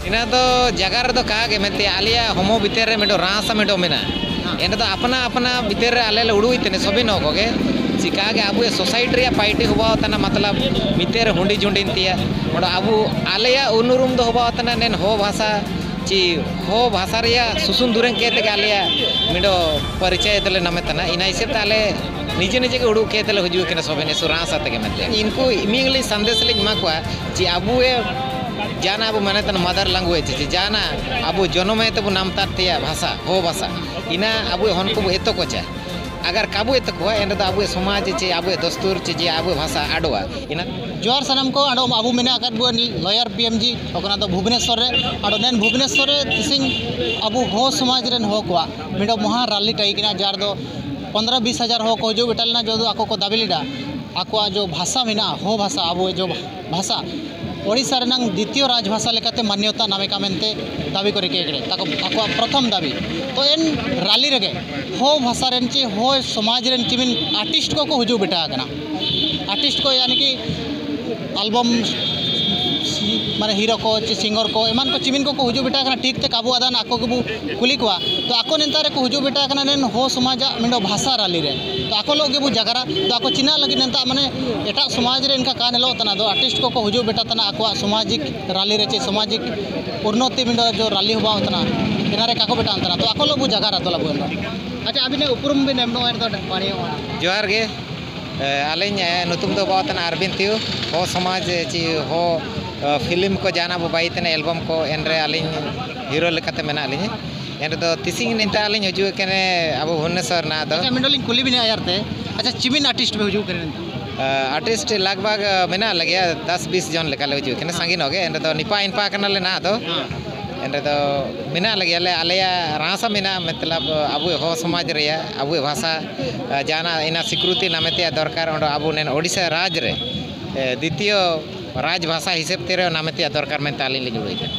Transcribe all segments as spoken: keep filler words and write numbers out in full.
ᱤᱱᱟᱹ ᱫᱚ ᱡᱟᱭᱜᱟ ᱨᱮᱫᱚ ᱠᱟ ᱜᱮ ᱢᱮᱱᱛᱮ ᱟᱞᱮᱭᱟᱜ ᱦᱚᱢᱚ ᱵᱷᱤᱛᱟᱹᱨ ᱨᱮ ᱢᱤᱫᱴᱮᱱ ᱨᱟᱸᱥᱟ ᱢᱤᱫᱴᱮᱱ ᱢᱮᱱᱟᱜᱼᱟ᱾ ᱮᱱ ᱨᱮᱫᱚ ᱟᱯᱱᱟ ᱟᱯᱱᱟ ᱵᱷᱤᱛᱟᱹᱨ ᱨᱮ ᱟᱞᱮ ᱞᱮ ᱩᱰᱩᱠ ᱛᱮᱱᱮ ᱥᱚᱵᱤᱱ ᱦᱚᱸ ᱠᱚᱜᱮ ᱪᱤᱠᱟ ᱜᱮ ᱟᱵᱚᱭᱟᱜ ᱥᱳᱥᱟᱭᱴᱤ ᱨᱮᱭᱟᱜ ᱯᱟᱭᱴᱤ ᱦᱚᱵᱟᱣ ᱛᱟᱱᱟ, ᱢᱚᱛᱞᱚᱵ ᱢᱤᱛᱟᱹᱨ ᱦᱩᱰᱤᱧ ᱦᱩᱰᱤᱧ ᱛᱮᱭᱟ᱾ ᱚᱸᱰᱮ ᱟᱵᱚ ᱟᱞᱮᱭᱟᱜ ᱩᱱᱩᱨᱩᱢ ᱫᱚ ᱦᱚᱵᱟᱣ ᱛᱟᱱᱟ ᱱᱮᱱ ᱦᱚ ᱵᱷᱟᱥᱟ ᱪᱤ ᱦᱚ ᱵᱷᱟᱥᱟ ᱨᱮᱭᱟᱜ ᱥᱩᱥᱩᱱ ᱫᱩᱨᱟᱹᱝ ᱠᱮ ᱛᱮᱜᱮ ᱟᱞᱮᱭᱟᱜ ᱢᱤᱫᱚ ᱯᱟᱨᱤᱪᱟᱭ ᱫᱚᱞᱮ ᱱᱟᱢᱮ ᱛᱟᱱᱟ᱾ ᱤᱱᱟ ᱦᱤᱥᱟᱹᱵ ᱛᱮ ᱟᱞᱮ ᱱᱤᱡᱮ ᱱᱤᱡᱮ ᱜᱮ ᱩᱰᱩᱠ ᱠᱮ ᱛᱮᱞᱮ ᱦᱤᱡᱩᱜ ᱠᱟᱱᱟ ᱥᱚᱵᱮᱱ ᱮᱥᱩᱨᱟᱸᱥᱟ ᱛᱮᱜᱮ ᱢᱮᱱᱛᱮ᱾ ᱤᱱᱠᱩ ᱢᱤᱫ ᱞᱤᱧ ᱥᱟᱸᱫᱮᱥ ᱞᱤᱧ ᱮᱢᱟ ᱠᱚᱣᱟ ᱡᱮ ᱟᱵᱚ ᱡᱟᱦᱟᱱᱟᱜ ᱟᱵᱚ ᱢᱟᱱᱮ ᱛᱟᱱ mother language ᱡᱮ ᱡᱟᱦᱟᱱᱟᱜ ᱟᱵᱚ ᱡᱚᱱᱚᱢ ᱛᱮᱵᱚ ᱱᱟᱢᱛᱟᱨ ᱛᱮᱭᱟ ᱵᱷᱟᱥᱟ, ᱦᱚ ᱵᱷᱟᱥᱟ, ᱤᱱᱟ ᱟᱵᱚ ᱦᱚᱱ ᱠᱚᱵᱚ ᱮᱛᱚ ᱠᱚᱪᱟ᱾ ᱟᱜᱟᱨ ᱠᱟᱵᱚ ᱮᱛᱚ ᱠᱚᱣᱟ ᱮᱱ ᱨᱮᱫᱚ ᱟᱵᱚ ᱥᱚᱢᱟᱡᱽ ᱪᱮ ᱟᱵᱚ ᱫᱚᱥᱛᱩᱨ ᱪᱮ ᱡᱮ ᱟᱵᱚ ᱵᱷᱟᱥᱟ ᱟᱰᱚᱜᱼᱟ᱾ ᱤᱱᱟ ᱡᱚᱦᱟᱨ ᱥᱟᱱᱟᱢ ᱠᱚ, ᱟᱰᱚ ᱟᱵᱚ ᱢᱮᱱᱟᱜ ᱟᱠᱟᱫ ᱵᱚᱱ ᱞᱚᱭᱟᱨ ᱯᱤ ᱮᱢ ᱡᱤ, ᱚᱠᱟᱱᱟ ᱫᱚ ᱵᱷᱩᱵᱽᱱᱮᱥᱚᱨ ᱨᱮ᱾ ᱟᱰᱚ ᱱᱮᱱ ᱵᱷᱩᱵᱽᱱᱮᱥᱚᱨ ᱨᱮ ᱛᱤᱥᱤᱧ ᱟᱵᱚ ᱦᱚ ᱥᱚᱢᱟᱡᱽ ᱨᱮᱱ ᱦᱚ ᱠᱚᱣᱟᱜ ᱢᱤᱫᱴᱮᱱ ᱢᱚᱦᱟ ᱨᱟᱞᱤ ᱴᱟᱭᱤ ᱠᱟᱱᱟ, ᱡᱟᱨ ᱫᱚ ᱯᱚᱱᱫᱽᱨᱚ ᱵᱤᱥ ᱦᱟᱡᱟᱨ ᱦᱚ ᱠᱚ ᱦᱤᱡᱩᱜ ᱵᱮᱴᱟ ᱞᱮᱱᱟ, ᱡᱚᱫᱩ ᱟᱠᱚ ᱠᱚ ᱫᱟᱹᱵᱤ ᱞᱮᱫᱟ ᱟᱠᱚᱣᱟᱜ ᱡᱚ ᱵᱷᱟᱥᱟ ᱢᱮᱱᱟᱜᱼᱟ, ᱦᱚ ᱵᱷᱟᱥᱟ, ᱟᱵᱚ ᱡᱚ ᱵᱷᱟᱥᱟ ᱳᱰᱤᱥᱟ ᱨᱮᱱᱟᱝ ᱫᱤᱛᱤᱭᱚ ᱨᱟᱡᱽ ᱵᱷᱟᱥᱟ ᱞᱮᱠᱟᱛᱮ ᱢᱟᱱᱭᱚᱛᱟ ᱱᱟᱢᱮ ᱠᱟ ᱢᱮᱱᱛᱮ ᱫᱟᱹᱵᱤ ᱠᱚ ᱨᱤᱠᱟᱹ ᱠᱮᱫᱟ, ᱛᱟᱠᱚ ᱟᱠᱚᱣᱟᱜ ᱯᱨᱚᱛᱷᱚᱢ ᱫᱟᱹᱵᱤ᱾ ᱛᱚ ᱮᱱ ᱨᱟᱞᱤ ᱨᱮᱜᱮ ᱦᱚ ᱵᱷᱟᱥᱟ ᱨᱮᱱ ᱪᱮ ᱦᱚ ᱥᱚᱢᱟᱡᱽ ᱨᱮᱱ ᱪᱮ ᱢᱤᱱ ᱟᱨᱴᱤᱥᱴ ᱠᱚᱠᱚ ᱦᱤᱡᱩᱜ ᱵᱮᱴᱟ ᱟᱠᱟᱱᱟ᱾ ᱟᱨᱴᱤᱥᱴ ᱠᱚ ᱭᱟᱱᱤ ᱠᱤ ᱟᱞᱵᱚᱢ ᱢᱟᱱᱮ ᱦᱤᱨᱳ ᱠᱚ ᱪᱮ ᱥᱤᱝᱜᱚᱨ ᱠᱚ ᱮᱢᱟᱱ ᱠᱚ ᱪᱤᱢᱤᱱ ᱠᱚᱠᱚ ᱦᱤᱡᱩᱜ ᱵᱮᱴᱟ ᱟᱠᱟᱱᱟ, ᱴᱷᱤᱠ ᱛᱮ ᱠᱟᱵᱩ ᱟᱫᱟᱱ ᱟᱠᱚ ᱜᱮᱵᱚ ᱠᱩᱞᱤ ᱠᱚᱣᱟ᱾ ᱛᱚ ᱟᱠᱚ ᱱᱮᱛᱟᱨ ᱨᱮᱠᱚ ᱦᱤᱡᱩᱜ ᱵᱮᱴᱟ ᱟᱠᱟᱱᱟ ᱱᱮᱱ ᱦᱚ ᱥᱚᱢᱟᱡᱟᱜ ᱢᱤᱫᱴᱮᱱ ᱵᱷᱟᱥᱟ ᱨᱟᱞᱤ ᱨᱮ᱾ ᱛᱚ ᱟᱠᱚ ᱞᱚᱜ ᱜᱮᱵᱚ ᱡᱟᱜᱟᱨᱟ᱾ ᱛᱚ ᱟᱠᱚ ᱪᱤᱱᱟᱜ ᱞᱟᱹᱜᱤᱫ ᱱᱮᱛᱟᱨ ᱢᱟᱱᱮ ᱮᱴᱟᱜ ᱥᱚᱢᱟᱡᱽ ᱨᱮ ᱮᱱᱠᱟ ᱠᱟ ᱧᱮᱞᱚᱜ ᱛᱟᱱᱟ ᱫᱚ ᱟᱨᱴᱤᱥᱴ ᱠᱚᱠᱚ ᱦᱤᱡᱩᱜ ᱵᱮᱴᱟ ᱛᱟᱱᱟ ᱟᱠᱚᱣᱟᱜ ᱥᱚᱢᱟᱡᱤᱠ ᱨᱟᱞᱤ ᱨᱮ ᱪᱮ ᱥᱚᱢᱟᱡᱤᱠ ᱩᱱᱱᱚᱛᱤ ᱢᱤᱫᱴᱮᱱ ᱡᱚ ᱨᱟᱞᱤ ᱦᱚᱵᱟᱣ ᱛᱟᱱᱟ, ᱮᱱᱟ ᱨᱮ ᱠᱟᱠᱚ ᱵᱮᱴᱟ ᱛᱟᱱᱟ᱾ ᱛᱚ ᱟᱠᱚ ᱞᱚᱜ ᱵᱚ ᱡᱟᱜᱟᱨᱟ ᱛᱚ ᱞᱟᱵᱚ ᱮᱱ ᱫᱚ᱾ ᱟᱪᱪᱷᱟ, ᱟᱹᱵᱤᱱᱟᱜ ᱩᱯᱨᱩᱢ ᱵᱤᱱ ᱮᱢ ᱱᱚᱜᱼᱚᱭ ᱱᱤᱛᱚᱜ ᱯᱟᱲᱤ ᱚᱲᱟᱜ᱾ ᱡᱚᱦᱟᱨ ᱜᱮ᱾ ᱮ, ᱟᱹᱞᱤᱧ, ᱮ, ᱧᱩᱛᱩᱢ ᱫᱚ ᱵᱟᱵᱟ ᱛᱟᱱᱟ ᱟᱨᱵᱤᱱ ᱛᱤᱭᱩ᱾ ᱦᱚ ᱥᱚᱢᱟᱡᱽ ᱪᱮ ᱦᱚ, ᱮ, ᱯᱷᱤᱞᱢ ᱠᱚ ᱡᱟᱦᱟᱱᱟᱜ ᱵᱚ ᱵᱟᱭ ᱛᱟᱦᱮᱱᱟ, ᱮᱞᱵᱚᱢ ᱠᱚ, ᱮᱱᱨᱮ ᱟᱹᱞᱤᱧ ᱦᱤᱨᱳ ᱞᱮᱠᱟᱛᱮ ᱢᱮᱱᱟᱜ ᱞᱤᱧᱟ᱾ ᱮᱱ ᱨᱮᱫᱚ ᱛᱤᱥᱤᱧ ᱱᱮᱛᱟ ᱟᱹᱞᱤᱧ ᱦᱤᱡᱩᱜ ᱠᱟᱱᱟ ᱟᱵᱚ ᱵᱷᱩᱵᱽᱱᱮᱥᱚᱨ ᱨᱮᱱᱟᱜ ᱫᱚ᱾ ᱟᱪᱪᱷᱟ, ᱢᱮᱱᱫᱟᱞᱤᱧ ᱠᱩᱞᱤ ᱵᱤᱱᱟ ᱭᱟᱨ ᱛᱮ, ᱟᱪᱪᱷᱟ, ᱪᱤᱢᱤᱱ ᱟᱨᱴᱤᱥᱴ ᱯᱮ ᱦᱤᱡᱩᱜ ᱠᱟᱱᱟ ᱱᱤᱛᱚᱜ? ᱮ, ᱟᱨᱴᱤᱥᱴ ᱞᱟᱜᱽ ᱵᱷᱟᱜᱽ ᱢᱮᱱᱟᱜ ᱞᱮᱜᱮᱭᱟ, ᱫᱟᱥ ᱵᱤᱥ ᱡᱚᱱ ᱞᱮᱠᱟ ᱞᱮ ᱦᱤᱡᱩᱜ ᱠᱟᱱᱟ, ᱥᱟᱺᱜᱤᱧ ᱧᱚᱜ ᱜᱮ᱾ ᱮᱱ ᱨᱮᱫᱚ ᱱᱤᱯᱟ ᱤᱱᱯᱟ ᱠᱟᱱᱟᱞᱮ ᱱᱟᱦᱟᱜ ᱫᱚ᱾ ᱦᱮᱸ᱾ ᱮᱱ ᱨᱮᱫᱚ ᱢᱮᱱᱟᱜ ᱞᱮᱜᱮᱭᱟᱞᱮ, ᱟᱞᱮᱭᱟᱜ ᱨᱟᱥᱟ ᱢᱮᱱᱟᱜᱼᱟ, ᱢᱚᱛᱞᱚᱵ ᱟᱵᱚ ᱦᱚ ᱥᱚᱢᱟᱡᱽ ᱨᱮᱭᱟᱜ, ᱟᱵᱚ ᱵᱷᱟᱥᱟ, ᱡᱟᱦᱟᱱᱟᱜ ᱤᱱᱟ ᱥᱤᱠᱨᱩᱛᱤ ᱱᱟᱢᱮ ᱛᱮᱭᱟᱜ ᱫᱚᱨᱠᱟᱨ᱾ ᱚᱸᱰᱮ ᱟᱵᱚ ᱱᱮᱱ ᱳᱰᱤᱥᱟ ᱨᱟᱡᱽ ᱨᱮ, ᱮ, ᱫᱤᱛᱤᱭᱚ ᱨᱟᱡᱽ ᱵᱷᱟᱥᱟ ᱦᱤᱥᱟᱹᱵ ᱛᱮ ᱨᱮ ᱱᱟᱢᱮ ᱛᱮᱭᱟᱜ ᱫᱚᱨᱠᱟᱨ ᱢᱮᱱᱛᱮ ᱟᱹᱞᱤᱧ ᱞᱤᱧ ᱩᱭᱦᱟᱹᱨ ᱠᱮᱫᱟ᱾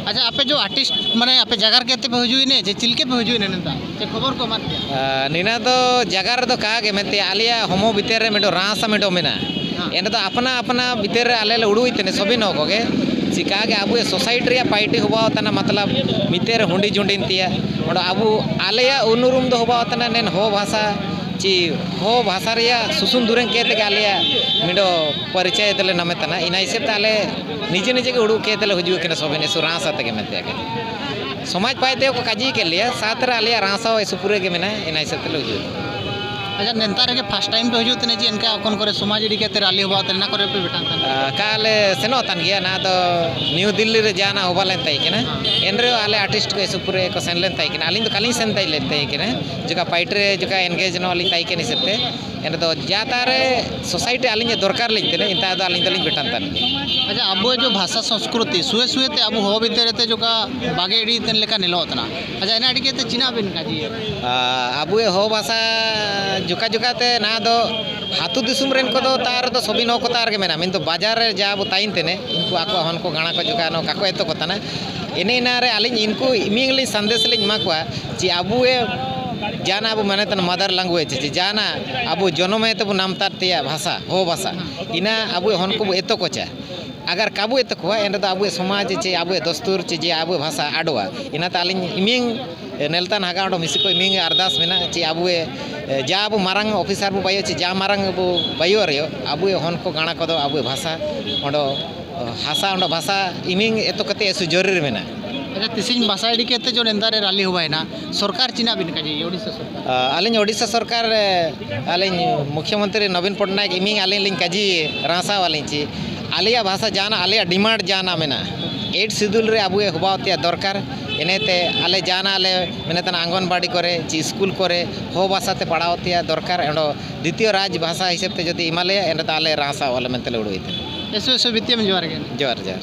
ᱟᱪᱪᱷᱟ, ᱟᱯᱮ ᱡᱚ ᱟᱨᱴᱤᱥᱴ, ᱢᱟᱱᱮ ᱟᱯᱮ ᱡᱟᱭᱜᱟ ᱨᱮ ᱠᱟᱛᱮ ᱯᱮ ᱦᱤᱡᱩᱜ ᱤᱱᱟᱹ ᱡᱮ ᱪᱤᱞᱠᱮ ᱯᱮ ᱦᱤᱡᱩᱜ ᱤᱱᱟᱹ ᱱᱮᱛᱟ? ᱪᱮ ᱠᱷᱚᱵᱚᱨ ᱠᱚ ᱮᱢᱟᱫ ᱯᱮᱭᱟ? ᱟ, ᱱᱤᱱᱟ ᱫᱚ ᱡᱟᱭᱜᱟ ᱨᱮᱫᱚ ᱠᱟ ᱜᱮ ᱢᱮᱱᱛᱮ ᱟᱞᱮᱭᱟᱜ ᱦᱚᱢᱚ ᱵᱷᱤᱛᱟᱹᱨ ᱨᱮ ᱢᱤᱫᱴᱮᱱ ᱨᱟᱥᱟ ᱢᱤᱫᱴᱮᱱ ᱢᱮᱱᱟᱜᱼᱟ᱾ ᱦᱮᱸ᱾ ᱮᱱ ᱨᱮᱫᱚ ᱟᱯᱱᱟ ᱟᱯᱱᱟ ᱵᱷᱤᱛᱟᱹᱨ ᱨᱮ ᱟᱞᱮ ᱞᱮ ᱩᱰᱩᱠ ᱛᱮᱱᱮ ᱥᱚᱵᱤᱱ ᱦᱚ ᱠᱚᱜᱮ᱾ ᱪᱤᱠᱟᱹ ᱜᱮ ᱟᱵᱚ ᱥᱳᱥᱟᱭᱴᱤ ᱨᱮᱭᱟᱜ ᱯᱟᱭᱴᱤ ᱦᱚᱵᱟᱣ ᱛᱟᱱᱟ, ᱢᱚᱛᱞᱚᱵ ᱢᱤᱫᱴᱮᱱ ᱨᱮ ᱦᱩᱰᱤᱧ ᱦᱩᱰᱤᱧ ᱛᱮᱭᱟ᱾ ᱚᱸᱰᱮ ᱟᱵᱚ ᱟᱞᱮᱭᱟᱜ ᱩᱱᱩᱨᱩᱢ ᱫᱚ ᱦᱚᱵᱟᱣ ᱛᱟᱱᱟ ᱱᱮᱱ ᱦᱚ ᱵᱷᱟᱥᱟ, ᱪᱤ ᱦᱚ ᱵᱷᱟᱥᱟ ᱨᱮᱭᱟᱜ ᱥᱩᱥᱩᱱ ᱫᱩᱨᱟᱹᱝ ᱠᱮ ᱛᱮᱜᱮ ᱟᱞᱮᱭᱟᱜ ᱢᱤᱫᱴᱮᱱ ᱯᱚᱨᱤᱪᱚᱭ ᱫᱚᱞᱮ ᱱᱟᱢᱮ ᱛᱟᱱᱟ᱾ ᱤᱱᱟᱹ ᱦᱤᱥᱟᱹᱵ ᱛᱮ ᱟᱞᱮ ᱱᱤᱡᱮ ᱱᱤᱡᱮ ᱜᱮ ᱩᱰᱩᱠ ᱠᱮ ᱛᱮᱞᱮ ᱦᱤᱡᱩᱜ ᱠᱟᱱᱟ, ᱥᱚᱵᱮᱱ ᱮᱥᱩ ᱨᱟᱸᱥᱟ ᱛᱮᱜᱮ ᱢᱮᱱᱛᱮ ᱜᱮ᱾ ᱥᱚᱢᱟᱡᱽ ᱯᱟᱭᱛᱮ ᱠᱚ ᱠᱟᱡᱤ ᱠᱮᱫ ᱞᱮᱭᱟ, ᱥᱟᱛ ᱨᱮ ᱟᱞᱮᱭᱟᱜ ᱨᱟᱸᱥᱟ ᱮᱥᱩ ᱯᱩᱨᱟᱹ ᱜᱮ ᱢᱮᱱᱟᱜᱼᱟ, ᱤᱱᱟᱹ ᱦᱤᱥᱟᱹᱵ ᱛᱮᱞᱮ ᱦᱤᱡᱩᱜ ᱠᱟᱱᱟ᱾ ᱟᱪᱪᱷᱟ, ᱱᱮᱛᱟᱨ ᱨᱮᱜᱮ ᱯᱷᱟᱥᱴ ᱴᱟᱭᱤᱢ ᱯᱮ ᱦᱤᱡᱩᱜ ᱛᱮ ᱡᱮ ᱚᱱᱠᱟ ᱚᱠᱚᱱ ᱠᱚᱨᱮ ᱥᱚᱢᱟᱡᱽ ᱤᱫᱤ ᱠᱟᱛᱮ ᱨᱟᱞᱤ ᱦᱚᱵᱟᱣ ᱛᱮ ᱚᱱᱟ ᱠᱚᱨᱮ ᱯᱮ ᱵᱮᱴᱟᱝ ᱠᱟᱱᱟ? ᱟᱸ, ᱚᱠᱟ ᱞᱮ ᱥᱮᱱᱚᱜ ᱛᱟᱦᱮᱱ ᱜᱮᱭᱟ, ᱚᱱᱟ ᱫᱚ ᱱᱤᱭᱩ ᱫᱤᱞᱞᱤ ᱨᱮ ᱡᱟᱦᱟᱱᱟᱜ ᱦᱚᱵᱟ ᱞᱮᱱ ᱛᱟᱦᱮᱸ ᱠᱟᱱᱟ᱾ ᱮᱱ ᱨᱮᱦᱚᱸ ᱟᱞᱮ ᱟᱨᱴᱤᱥᱴ ᱠᱚ ᱮᱥᱩ ᱯᱩᱨᱟᱹ ᱠᱚ ᱥᱮᱱ ᱞᱮᱱ ᱛᱟᱦᱮᱸ ᱠᱟᱱᱟ, ᱟᱹᱞᱤᱧ ᱫᱚ ᱠᱷᱟᱹᱞᱤᱧ ᱥᱮᱱ ᱛᱟᱦᱮᱸ ᱞᱮᱱ ᱛᱟᱦᱮᱸ ᱠᱟᱱᱟ᱾ ᱡᱚᱠᱷᱟ ᱯᱟᱭᱤᱴ ᱨᱮ ᱡᱚᱠᱷᱟ ᱮᱱᱜᱮᱡᱽ ᱱᱚᱜ ᱞᱤᱧ ᱛᱟᱦᱮᱸ ᱠᱟᱱᱟ ᱦᱤᱥᱟᱹᱵ ᱛᱮ, ᱮᱱ ᱨᱮᱫᱚ ᱡᱟ ᱛᱟᱨᱮ ᱥᱳᱥᱟᱭᱴᱤ ᱟᱹᱞᱤᱧ ᱫᱚᱨᱠᱟᱨ ᱞᱤᱧ ᱛᱟᱦᱮᱸ, ᱮᱱᱛᱮ ᱟᱫᱚ ᱟᱹᱞᱤᱧ ᱫᱚᱞᱤᱧ ᱵᱮᱴᱟᱱ ᱛᱟᱦᱮᱱ ᱜᱮᱭᱟ᱾ ᱟᱪᱪᱷᱟ, ᱟᱵᱚᱣᱟᱜ ᱡᱚ ᱵᱷᱟᱥᱟ ᱥᱚᱝᱥᱠᱨᱤᱛᱤ ᱥᱩᱭᱮ ᱥᱩᱭᱮ ᱛᱮ ᱟᱵᱚ ᱦᱚᱲ ᱵᱷᱤᱛᱤᱨ ᱨᱮ ᱛᱮ ᱡᱚᱠᱷᱟ ᱵᱟᱜᱮ ᱤᱫᱤ ᱛᱮᱱ ᱞᱮᱠᱟ ᱧᱮᱞᱚᱜ ᱠᱟᱱᱟ᱾ ᱟᱪᱪᱷᱟ, ᱮᱱᱟ ᱟᱹᱰᱤ ᱠᱟᱛᱮ ᱪᱤᱱᱟ ᱵᱮᱱ ᱠᱟᱡᱤ? ᱟᱵᱚᱣᱟᱜ ᱦᱚ ᱵᱷᱟᱥᱟ ᱡᱚᱠᱷᱟ ᱡᱚᱠᱷᱟ ᱛᱮ ᱱᱟ ᱫᱚ ᱟᱹᱛᱩ ᱫᱤᱥᱚᱢ ᱨᱮᱱ ᱠᱚᱫᱚ ᱛᱟᱨ ᱫᱚ ᱥᱚᱵᱤᱱ ᱦᱚ ᱠᱚ ᱛᱟᱨ ᱜᱮ ᱢᱮᱱᱟ, ᱢᱮᱱᱫᱚ ᱵᱟᱡᱟᱨ ᱨᱮ ᱡᱟ ᱟᱵᱚ ᱛᱟᱦᱮᱱ ᱛᱮᱱᱮ, ᱩᱱᱠᱩ ᱟᱠᱚᱣᱟᱜ ᱦᱚᱱ ᱠᱚ ᱜᱟᱬᱟ ᱠᱚ ᱡᱚᱠᱷᱟ ᱱᱚ ᱠᱟᱠᱚ ᱮᱛᱚ ᱠᱚ ᱛᱟᱱᱟ᱾ ᱮᱱᱮ ᱮᱱᱟ ᱨᱮ ᱟᱹᱞᱤᱧ ᱤᱱᱠᱩ ᱤᱢᱤᱝ ᱞᱤᱧ ᱥᱟᱸᱫᱮᱥ ᱞᱤᱧ ᱮᱢᱟ ᱠᱚᱣᱟ ᱡᱮ ᱟᱵᱚ ᱡᱟᱦᱟᱱᱟᱜ ᱟᱵᱚ ᱢᱟᱱᱮ ᱛᱟᱱᱟ ᱢᱟᱫᱟᱨ ᱞᱮᱝᱜᱩᱭᱮᱡᱽ ᱡᱮ ᱡᱟᱦᱟᱱᱟᱜ ᱟᱵᱚ ᱡᱚᱱᱚᱢᱮ ᱛᱮᱵᱚ ᱱᱟᱢᱛᱟᱨ ᱛᱮᱭᱟᱜ ᱵᱷᱟᱥᱟ, ᱦᱚ ᱵᱷᱟᱥᱟ, ᱤᱱᱟ ᱟᱵᱚ ᱦᱚᱱ ᱠᱚᱵᱚ ᱮᱛᱚ ᱠᱚᱪᱟ᱾ ᱟᱜᱟᱨ ᱠᱟᱵᱚ ᱮᱛᱚ ᱠᱚᱣᱟ, ᱮᱱ ᱨᱮᱫᱚ ᱟᱵᱚᱣᱟᱜ ᱥᱚᱢᱟᱡᱽ ᱪᱮ ᱟᱵᱚᱣᱟᱜ ᱫᱚᱥᱛᱩᱨ ᱪᱮ ᱡᱮ ᱟᱵᱚᱣᱟᱜ ᱵᱷᱟᱥᱟ ᱟᱰᱚᱜᱼᱟ᱾ ᱤᱱᱟᱛᱮ ᱟᱹᱞᱤᱧ ᱤᱢᱤᱝ ᱱᱮᱞᱛᱟᱱ ᱦᱟᱜᱟ ᱚᱸᱰᱮ ᱢᱤᱥᱤ ᱠᱚ ᱤᱢᱤᱝ ᱟᱨᱫᱟᱥ ᱢᱮᱱᱟᱜᱼᱟ ᱪᱮ ᱟᱵᱚᱣᱟᱜ ᱡᱟ ᱟᱵᱚ ᱢᱟᱨᱟᱝ ᱚᱯᱷᱤᱥᱟᱨ ᱵᱚ ᱵᱟᱭᱚ ᱪᱮ ᱡᱟ ᱢᱟᱨᱟᱝ ᱟᱵᱚ ᱵᱟᱭᱚ ᱨᱮᱭᱚ ᱟᱵᱚᱣᱟᱜ ᱦᱚᱱ ᱠᱚ ᱜᱟᱬᱟ ᱠᱚᱫᱚ ᱟᱵᱚᱣᱟᱜ ᱵᱷᱟᱥᱟ ᱚᱸᱰᱮ ᱦᱟᱥᱟ ᱚᱸᱰᱮ ᱵᱷᱟᱥᱟ ᱤᱢᱤᱝ ᱮᱛᱚ ᱠᱟᱛᱮ ᱮᱥᱩ ᱡᱚᱨᱩᱨᱤ ᱢᱮᱱᱟᱜᱼᱟ᱾ ᱟᱪᱪᱷᱟ, ᱛᱤᱥᱤᱧ ᱵᱷᱟᱥᱟ ᱤᱫᱤ ᱠᱟᱛᱮ ᱡᱚ ᱱᱮᱱᱫᱟ ᱨᱮ ᱨᱟᱞᱤ ᱦᱚᱵᱟᱭᱱᱟ, ᱥᱚᱨᱠᱟᱨ ᱪᱤᱱᱟ ᱵᱤᱱ ᱠᱟᱡᱮ ᱳᱰᱤᱥᱟ ᱥᱚᱨᱠᱟᱨ? ᱟᱹᱞᱤᱧ ᱳᱰᱤᱥᱟ ᱥᱚᱨᱠᱟᱨ ᱨᱮ ᱟᱹᱞᱤᱧ ᱢᱩᱠᱷᱭᱚᱢᱚᱱᱛᱨᱤ ᱱᱚᱵᱤᱱ ᱯᱚᱴᱱᱟᱭᱮᱠ ᱤᱢᱤᱝ ᱟᱹᱞᱤᱧ ᱞᱤᱧ ᱠᱟᱡᱤ ᱨᱟᱥᱟ ᱟᱹᱞᱤᱧ ᱪᱮ ᱟᱞᱮᱭᱟᱜ ᱵᱷᱟᱥᱟ ᱡᱟᱦᱟᱱᱟᱜ ᱟᱞᱮᱭᱟᱜ ᱰᱤᱢᱟᱱᱰ ᱡᱟᱦᱟᱱᱟᱜ ᱢᱮᱱᱟᱜᱼᱟ, ᱮᱭᱤᱴ ᱥᱤᱰᱩᱞ ᱨᱮ ᱟᱵᱚᱭ ᱦᱚᱵᱟᱣ ᱛᱮᱭᱟᱜ ᱫᱚᱨᱠᱟᱨ᱾ ᱤᱱᱟᱹᱛᱮ ᱟᱞᱮ ᱡᱟᱦᱟᱱᱟᱜ ᱞᱮ ᱢᱮᱱᱮᱫ ᱛᱟᱦᱮᱱᱟ ᱟᱝᱜᱚᱱᱵᱟᱲᱤ ᱠᱚᱨᱮ ᱪᱮ ᱥᱠᱩᱞ ᱠᱚᱨᱮ ᱦᱚ ᱵᱷᱟᱥᱟ ᱛᱮ ᱯᱟᱲᱦᱟᱣ ᱛᱮᱭᱟᱜ ᱫᱚᱨᱠᱟᱨ᱾ ᱚᱸᱰᱮ ᱫᱤᱛᱤᱭᱚ ᱨᱟᱡᱽ ᱵᱷᱟᱥᱟ ᱦᱤᱥᱟᱹᱵ ᱛᱮ ᱡᱩᱫᱤ ᱮᱢᱟ ᱞᱮᱭᱟ, ᱮᱱ ᱨᱮᱫᱚ ᱟᱞᱮ ᱨᱟᱥᱟ ᱟᱞᱮ ᱢᱮᱱᱛᱮ ᱞᱮ ᱩᱰᱩᱠ ᱮᱫᱟ᱾ ᱮᱥᱚ ᱮᱥᱚ ᱵᱤᱛᱤᱭᱟᱢ ᱡᱚᱦᱟᱨ ᱜᱮ᱾ ᱡᱚᱦᱟᱨ ᱡᱚᱦᱟᱨ᱾